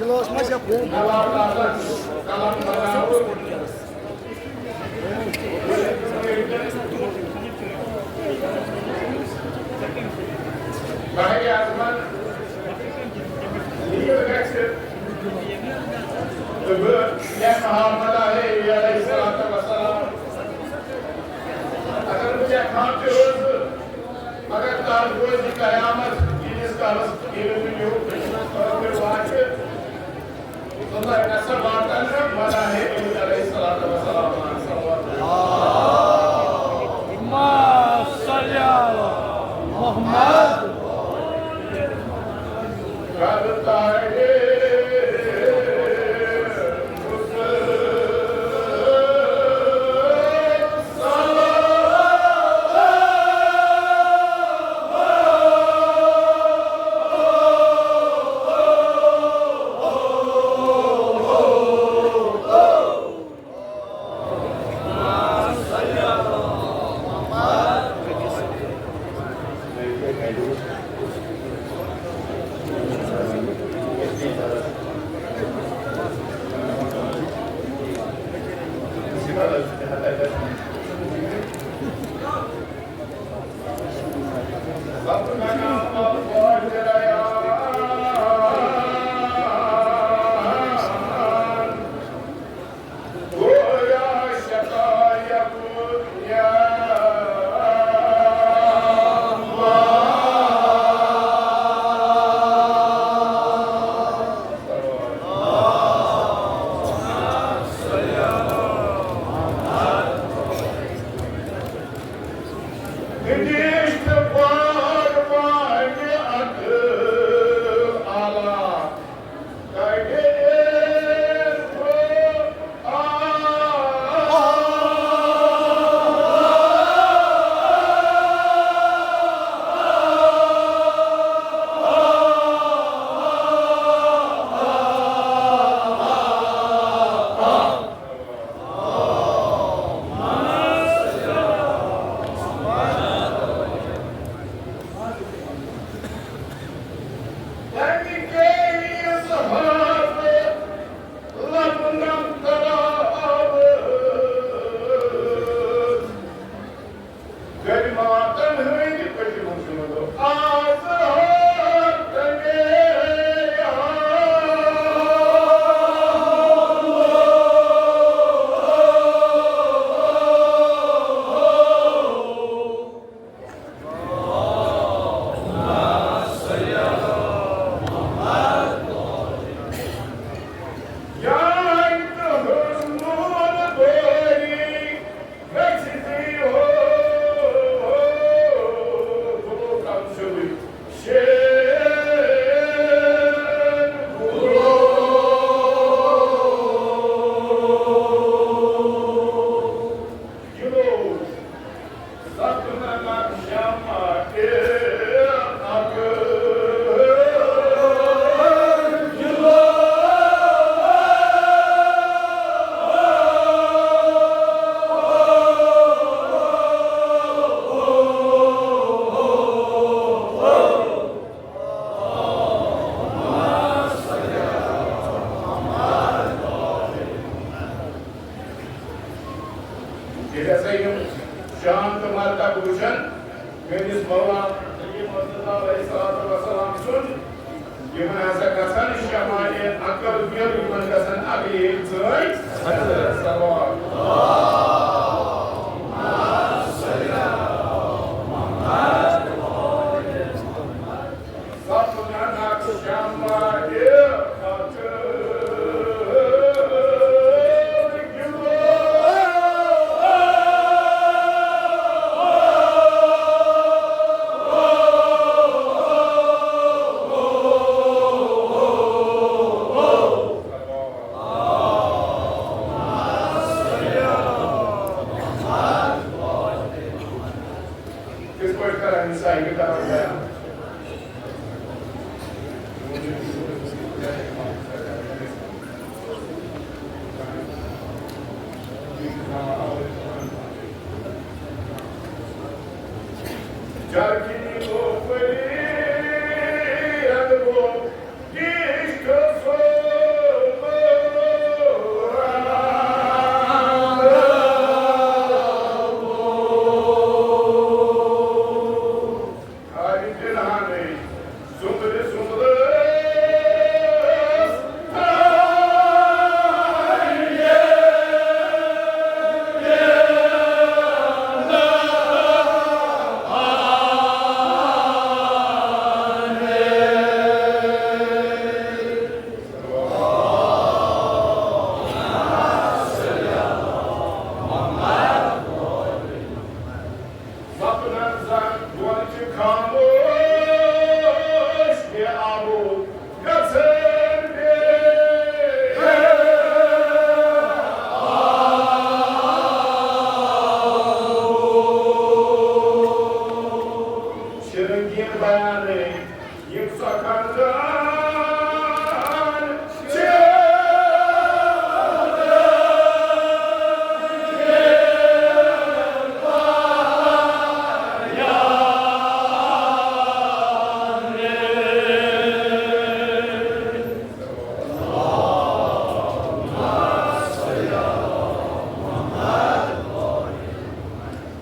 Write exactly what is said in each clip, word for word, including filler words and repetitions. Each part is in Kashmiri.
گلاس ما چھا فون؟ براہ اعظمن لیو گژھِ تہٕ بہٕ لیکھٕ ہا مداحِ نبی علیہ الصلوۃ والسلام۔ اگر بہٕ لیکھان تہِ روزٕ، مگر تَس روزِ قیامت، ییٖتِس کالَس ییٚلہِ نہٕ یہِ ٲخٕر واتہِ۔ اللہُ اکبر، واتن مداحِ نبی علیہ الصلوۃ والسلام۔ اللہُمَّ صَلِّ عَلَى مُحَمَّد۔ فرشتہٕ وار وانہِ اَتھٕ آلا۔ ییٚلہِ ہسا یِم شان تہٕ مرتبہٕ وٕچھن، میٲنِس مولا حضرت مرتضیٰ علیہ الصلوۃ والسلام سُنٛد، یِمن ہسا گژھن شمالِ عقل مِل، یِمن گژھن عقلِ ژٲنۍ سوال۔ کِتھ پٲٹھۍ کران یہِ سایہِ کران بیان؟ وَپنَن زَن دۄن چھِ خاموش بے آبو گژھن بے۔ چھِ رنگین بیانٕے یِم سۄ خاندان چھِ۔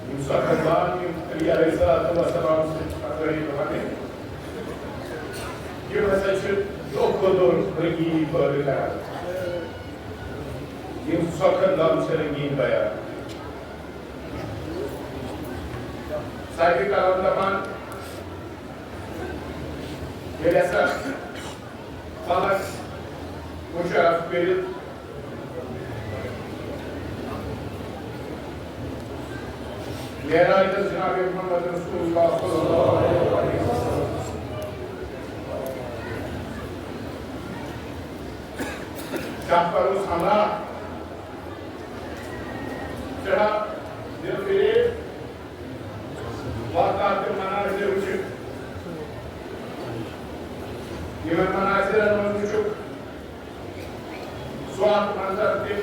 یِم سۄ خاندان یِم علی علیہ الصلوۃ والسلام سۭتۍ خاندٲنی دِوان۔ یِم ہسا چھِ دۄہ کھۄتہٕ دۄہ رنگیٖنی پٲدٕ کران۔ یِم سۄ خاندان چھِ رنگیٖن بیان۔ ساروی کران دپان، ییٚلہِ ہسا فلک مُشرف کٔرِتھ معراج حضرت جناب محمد رسول اللہ صلی اللہ علیہ وسلم۔ شاہ پروس ہمراہ، سٮ۪ٹھاہ دل فریب واقعات تہٕ مناظر وٕچھِتھ، یِمن مناظرن منٛز وٕچھُکھ سُہ اکھ منظر تہِ،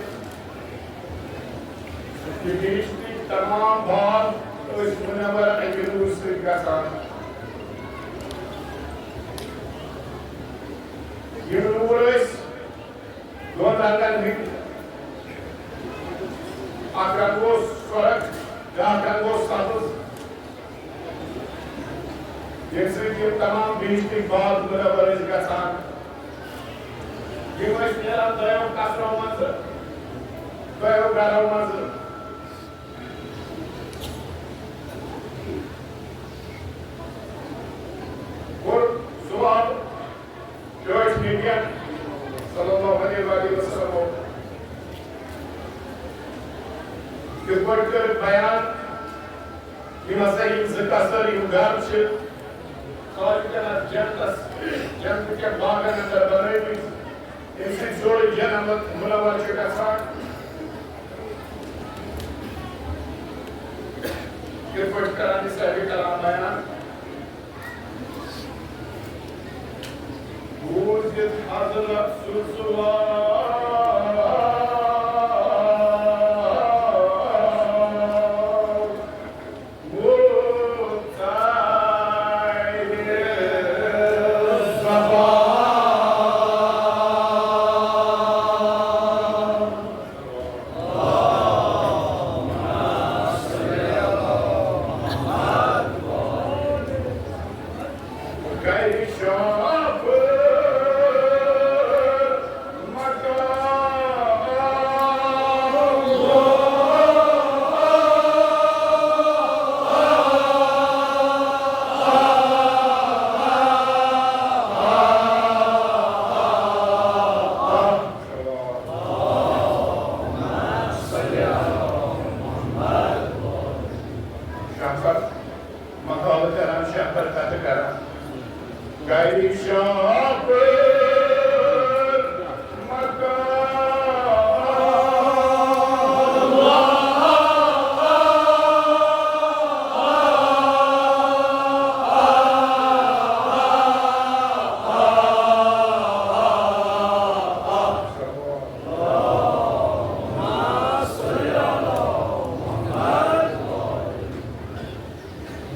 کہ بہشتی تمام باغ ٲسۍ منور اَمہِ نوٗرٕ سۭتۍ گژھان۔ یِم نوٗر ٲسۍ دۄن رنگن ہٕنٛدۍ۔ اکھ رنگ اوس سۄرخ، بیٛاکھ رنگ اوس سبز۔ ییٚمہِ سۭتۍ یِم تمام بہشتی باغ منور ٲسۍ گژھان۔ یِم ٲسۍ نیران دۄیو قصرو منٛزٕ، دۄیو گرو منٛزٕ۔ اور سُہ آو ٹٲٹھۍ نبین صلی اللہ علیہ وآلہ وسلم کِتھ پٲٹھۍ کٔر بیان، یِم ہسا یِم زٕ قصر، یِم گرٕ چھِ، خالقن اتھ جنتس، جنتہٕ کٮ۪ن باغن اندر بنٲومٕتۍ، ییٚمہِ سۭتۍ سورُے جنت منور چھُ گژھان۔ کِتھ پٲٹھۍ کران یہِ صاحب کلام بیان؟ بوٗزِتھ حضرت سُہ سوال، ووت ژَرِ زبان۔ گرِ شاپُر مکان۔ شاپُر مقالہٕ کران، شاپُر کتھٕ کران۔ گرِ شاپُر مکان۔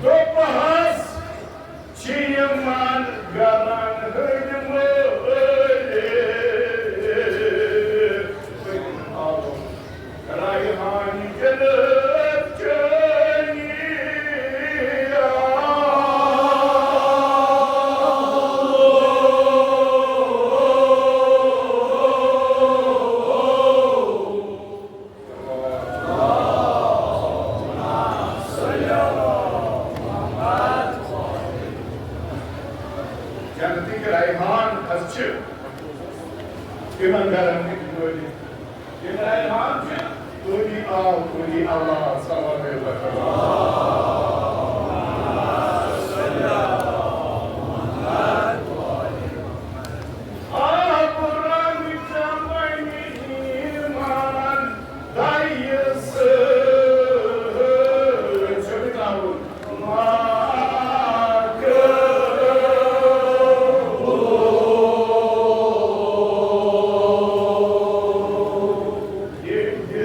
دوٚپہَس، چھِ یِمَن گرَن ہٕنٛدۍ مٲلِک ریحان جنت چٲنی۔ جنتٕکۍ ریحان حظ چھِ تِمن گرن ہٕنٛدۍ مٲلِک۔ یِم ریحان چھِ تُہنٛدی آل، تُہنٛدی اولاد، صلوات۔ آب رنگ چمن ایمان دایہِ سۭتۍ۔ چھُ مےٚ ترٛاوُن۔ ماں کٔر ییٚتہِ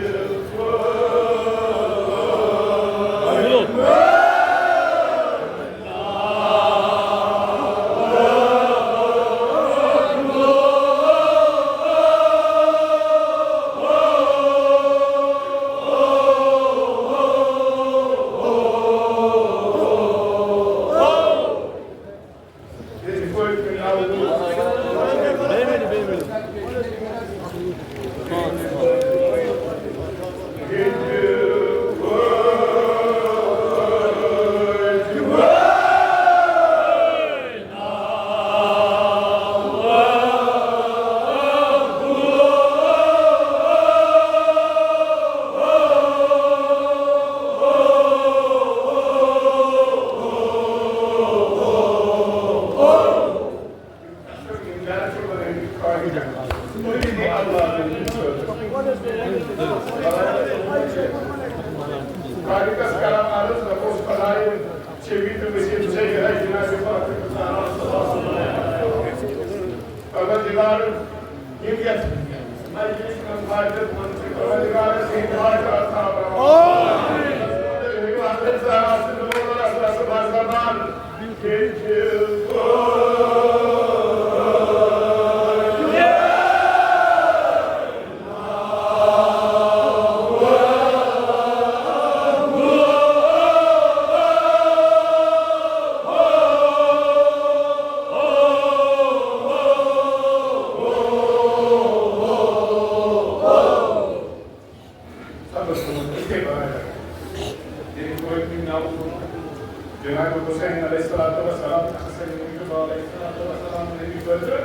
خالقس کرم عرض، نہ اوس خدایہِ شفیع تہٕ وسیٖل، چھے یِہے جناب پاک۔ پروردگار، یِم یتھ مجلس منٛز حاضر، تِمن چھِ پروردگارس ہٕنٛدۍ حاجات تھاوان۔ حضرت زہرا سٕنٛدِ نورس رس بر زبان۔ صبر کرو، یِتھے پٲٹھۍ۔ ییٚلہِ کویت ناو جناب حسین علیہ الصلوۃ والسلام، حسن موجب علیہ الصلوۃ والسلام ہٕنٛدِ خٲطرٕ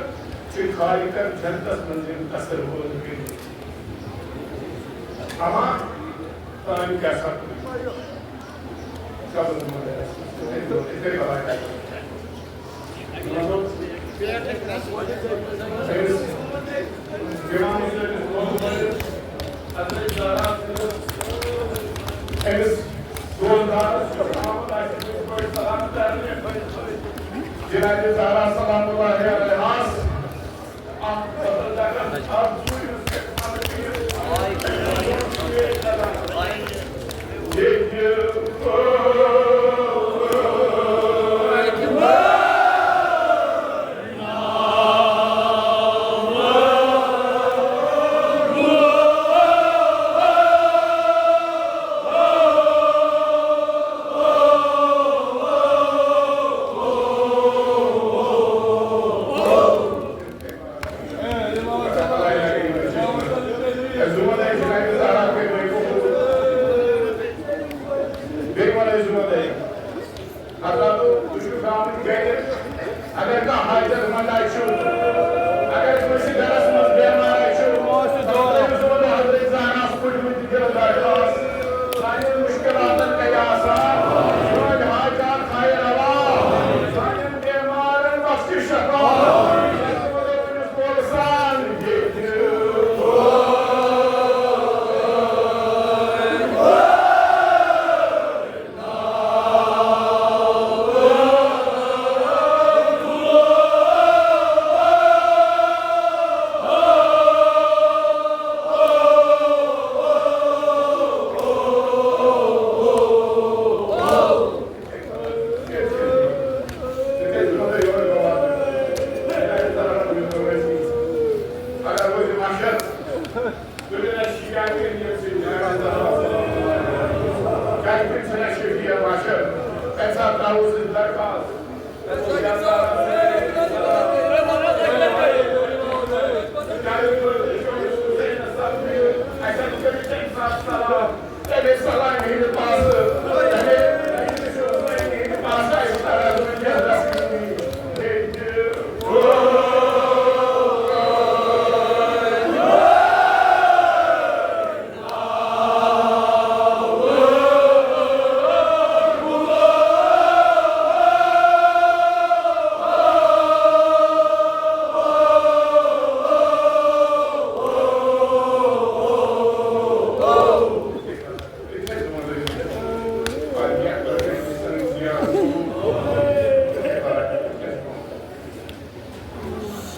چھِ خالقن جنتس منٛز یِم قصر وٲلۍ کٔرمٕتۍ۔ اما تانۍ کیٛاہ سپُد؟ صبر کرو، یِتھے پٲٹھۍ۔ أمِس دوستدارس چھُ آمُت اَسہِ یِتھ پٲٹھۍ سلام کرنہِ۔ جناب زہرا سلام اللہ علیہاس اکھ بدل جگہ، اکھ ژوٗرِمِس پٮ۪ٹھ پنٕنۍ بیٚیہِ وَنو أسۍ یِمن دۄہن۔ حضراتو، تُہۍ چھِو گامٕکۍ گرِ۔ اگر کانٛہہ حاجت مند آسہِ، اگر کٲنٛسہِ گرس منٛز بیمار آسہِ، تٔمِس وَنو حضرت زہراہَس پھٕٹمٕتۍ دِل درخاست۔ سانٮ۪ن مُشکِلاتن کَرِ آسان، سٲنۍ حاجات تھایہِ روا، سانٮ۪ن بیمارن بخشہِ شفا۔ أسۍ وَنو أمِس بولہٕ سان، ییٚتہِ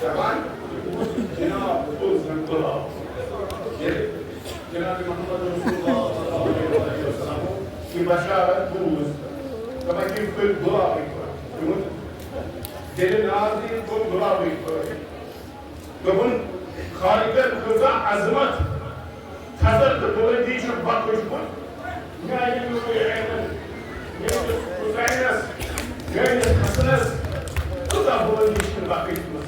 دپان، جناب، بہٕ اوسُس دپان، ییٚلہِ جناب محمد رسول اللہ صلی اللہ علیہ وسلم یہِ بشارت بوٗز، دپان، یہِ کٔرۍ گۄلابٕکۍ پٲٹھۍ۔ یِمن دِلہِ نازنیٖن کوٚر گۄلابٕکۍ پٲٹھۍ۔ دوٚپُن، خالقن کۭژاہ عظمت، تھزر تہٕ بُلندی چھِ بخش بُت۔ میانہِ نوٗرِ عینن، میٲنِس حسینس، میٲنِس حسنس کۭژاہ بُلندی چھِ بخشمٕژ۔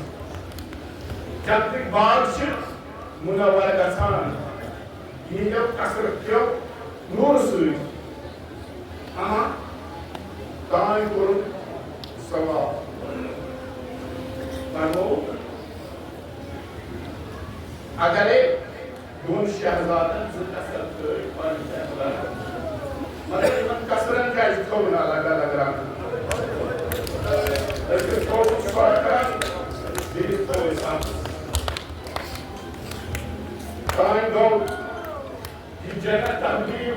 جنتٕکۍ باغ چھِ منور گژھان یِہنٛدیو کثرت کیو نوٗرٕ سۭتۍ۔ اما تانۍ کوٚرُن ثواب۔ فرموو، اگرے دۄن شہزادن زٕ قصر ترٲوۍ پنٕنۍ شہزادن، مگر یِمن قصرن کیازِ تھوٚو نہٕ الگ الگ رنگ؟ أکِس تھوٚوُکھ سۄرٕ رنگ، بیٚیِس تھوٚوُکھ سبز۔ تانۍ گوٚو یہِ جنت تقدیٖر۔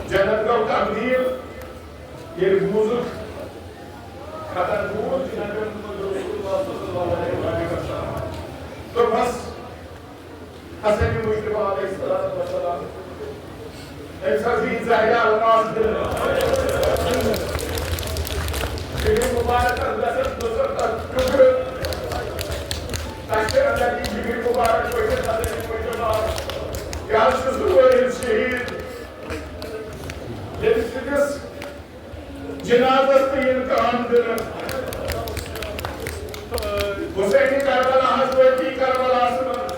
جنت گوٚو تقدیٖر، ییٚلہِ بوٗزُکھ، ختم بوٗز جناب محمد رسول اللہ صلی اللہ علیہ وسلم۔ دوٚپمَس، حسن مجتبیٰ علیہ الصلوۃ والسلام، أمِس حظ یی زہرِ الماس دِنہٕ۔ جبریل مبارک حظ گژھن دُسر تَتھ ٹُکرٕ۔ تَتھ چھِ اَندَر یہِ جبریل مبارک ؤتھِتھ حسن مجتبیٰ۔ یہِ حظ چھُ سُہ وٲحد شہیٖد، ییٚمہِ سٕنٛدِس جنازس تہِ یِن کٲم دِنہٕ۔ حسین کربلا حضرتی کربلاہس منٛز۔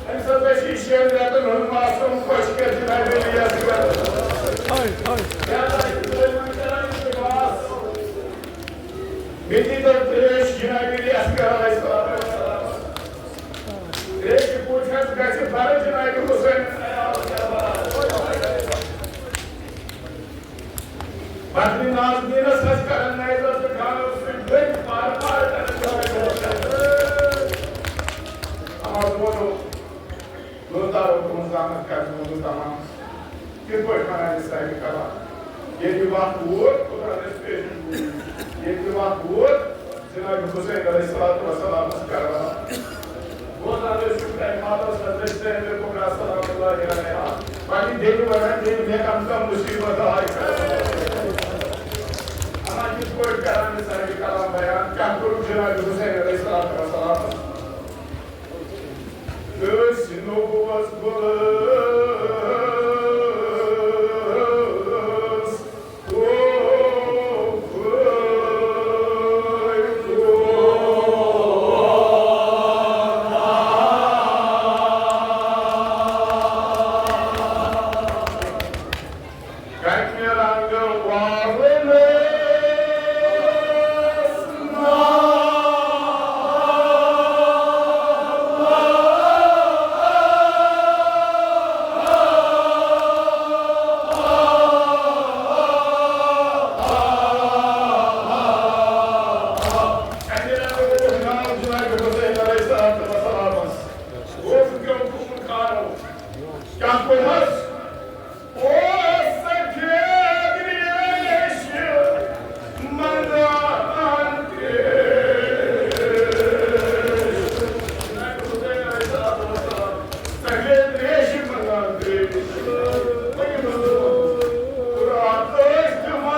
أمۍ سٕنٛز أچھ چھِ شٮ۪ن رٮ۪تن ہُنٛد معصوم خۄش کٔرِتھ جناب علی اصغر۔ یا اللہ، أسۍ چھِ دۄیوَے کران التماس۔ مےٚ دیٖتو ترٛیش جناب علی اصغر علیہ الصلوۃ والسلام۔ ترٛیشہِ پوٗتۍ حظ گژھِ بَرٕ جناب حسین۔ بدر نازنینس حظ کرن نظر تہٕ گانو سۭتۍ بٔتھۍ پار پار کرن۔ اما ووٚنُن، لوزدارو تُہُنٛد زحمت کر تُہُنٛد تمام۔ کِتھ پٲٹھۍ وَنان یہِ سانہِ کلام؟ ییٚلہِ یہِ وقت ووت، خۄداین ٲسۍ پیشن گویی۔ ییٚلہِ یہِ وقت ووت، جناب حسین علیہ الصلوۃ والسلامس کربلا۔ بوزان ٲسِو تۄہہِ ماتس حضرت زینب کبریٰ سلام اللہ علیہا پننہِ بیٚنہِ ونان، "بیٚنہِ، مےٚ کم کم مصیبت آے۔" اما کِتھ پٲٹھۍ کران یہِ سانہِ کلام بیان، کیٛاہ کوٚرُکھ جناب حسین علیہ الصلوۃ والسلامس؟ أسۍ نوٚوَس گُلَس کیٛاہ کوٚر حظ؟ او سفید ریش منگان تریش۔ سفید ریش منگان تریش۔ رات ٲسۍ تِم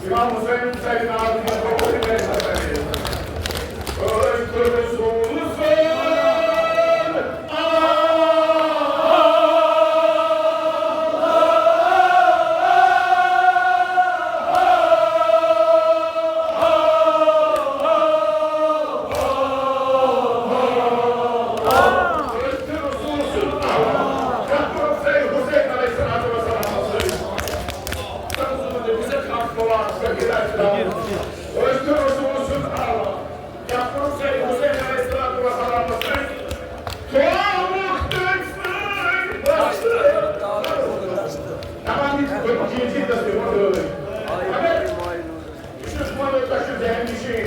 امام حسین سید ناز، رسول سون۔ دپان یہِ چھُ یزیدس دِوان دٲدۍ۔ مگر بہٕ چھُس وَنان، تۄہہِ چھُ ذہن نِشٲنی،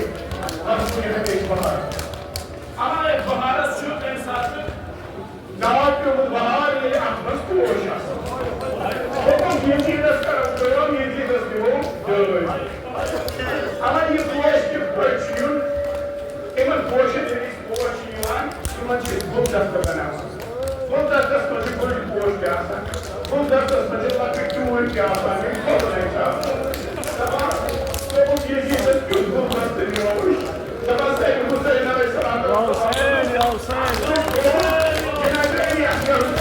اَتھ چھُ یِہوٚے بہار۔ اَما یَتھ بہارَس چھُ تَمہِ ساتہٕ ناو پیوٚمُت بہار، ییٚلہِ اَتھ منٛز پوش آسان۔ دوٚپُن، یزیدس کَرو کٲم، یزیدس دِمو دٲدۍ۔ اَما یہِ پوش کِتھ پٲٹھۍ چھُ یُن؟ یِمَن پوشَن ییٚلہِ پوش چھِ یِوان، تِمَن چھِ أسۍ گُلدستہٕ بَناوان۔ گُلدستَس منٛز چھِ بٔڑۍ پوش تہِ آسان، گُلدستَس منٛز چھِ لۄکٕٹۍ ٹیوٗلۍ تہِ آسان، یِم کھوٚلنَے چھِ آسان۔ دَپان، دوٚپُکھ، یزیٖدَس کیُتھ گُلدستہٕ نِیووُے؟ دَپان، سید حسین علیہ السلام۔ یا حسین، یا حسین۔ جناب علی اکبر۔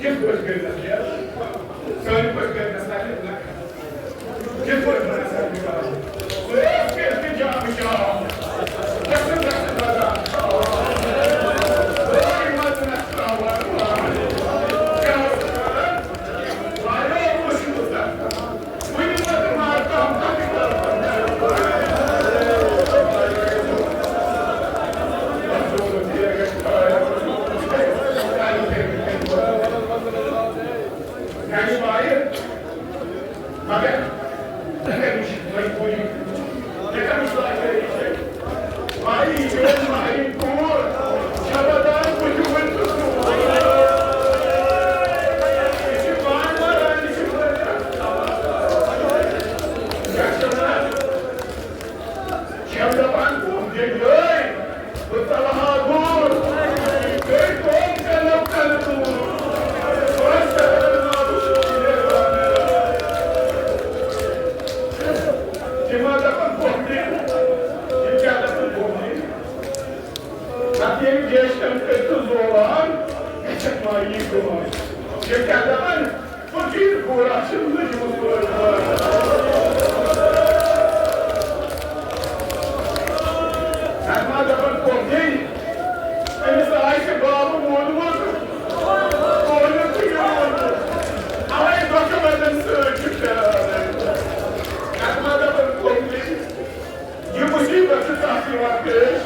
کِتھ پٲٹھۍ کٔرِو نصیحت؟ سٲنۍ پٲٹھۍ کٔرۍ نصیحت؟ کِتھ پٲٹھۍ بنہِ سا بِچارٕ؟ سُہ اوس کہِ التجا بِچارٕ۔ گژھن گژھن برداشت۔ سٲری مدنس تراوان۔ کیٛاہ اوس کران؟ واریاہ مُشکِل اوس گژھان۔ وُنہِ ووت مار کم تتھ۔ یعنی بایر مگر مےٚ کَمِچ مجبوٗری؟ مےٚ کَمِچ لاچٲری چھےٚ؟ ماہی، میٲنۍ ماہی کوٗر، خبردار، بہٕ چھُس وُنہِ تہِ سوٗر۔ یہِ چھِ پانہٕ ماران، یہِ چھِ ماران۔ کیٛاہ چھِ وَنان؟ چھَم دَپان، قوم دِیِن یٲرۍ، بہٕ ژَلہٕ ہا دوٗر۔ یہِ گٔے قوم کَنو کَنہٕ دوٗر۔ بہٕ آسہٕ سَتَن ناوٕ سۭتۍ نیران۔ تِم ہا دَپَن، قوم دِیِن۔ یِم کیٛاہ دَپَن، قوم دِیِن؟ نَتہٕ ییٚمہِ جیشن کٔرۍ تہٕ زولان، گژھٮ۪کھ ماہی گُمان۔ یِم کیٛاہ دَپَن؟ فقیٖر گوٚو راشن لٔجمٕژ پٲٹھۍ۔ نغمہ دَپان، پوٚز گٔے، أمِس آسہِ بابہٕ ووٚنمُت، کورِ تہٕ یہِ ووٚنمُت۔ اَوَے دۄکھٕ وَنَن سۭتۍ چھُ پھیران۔ نغمہ دَپان، پوٚز گٔے، یہِ مُصیٖبت چھِ تَتھ یِوان پیش،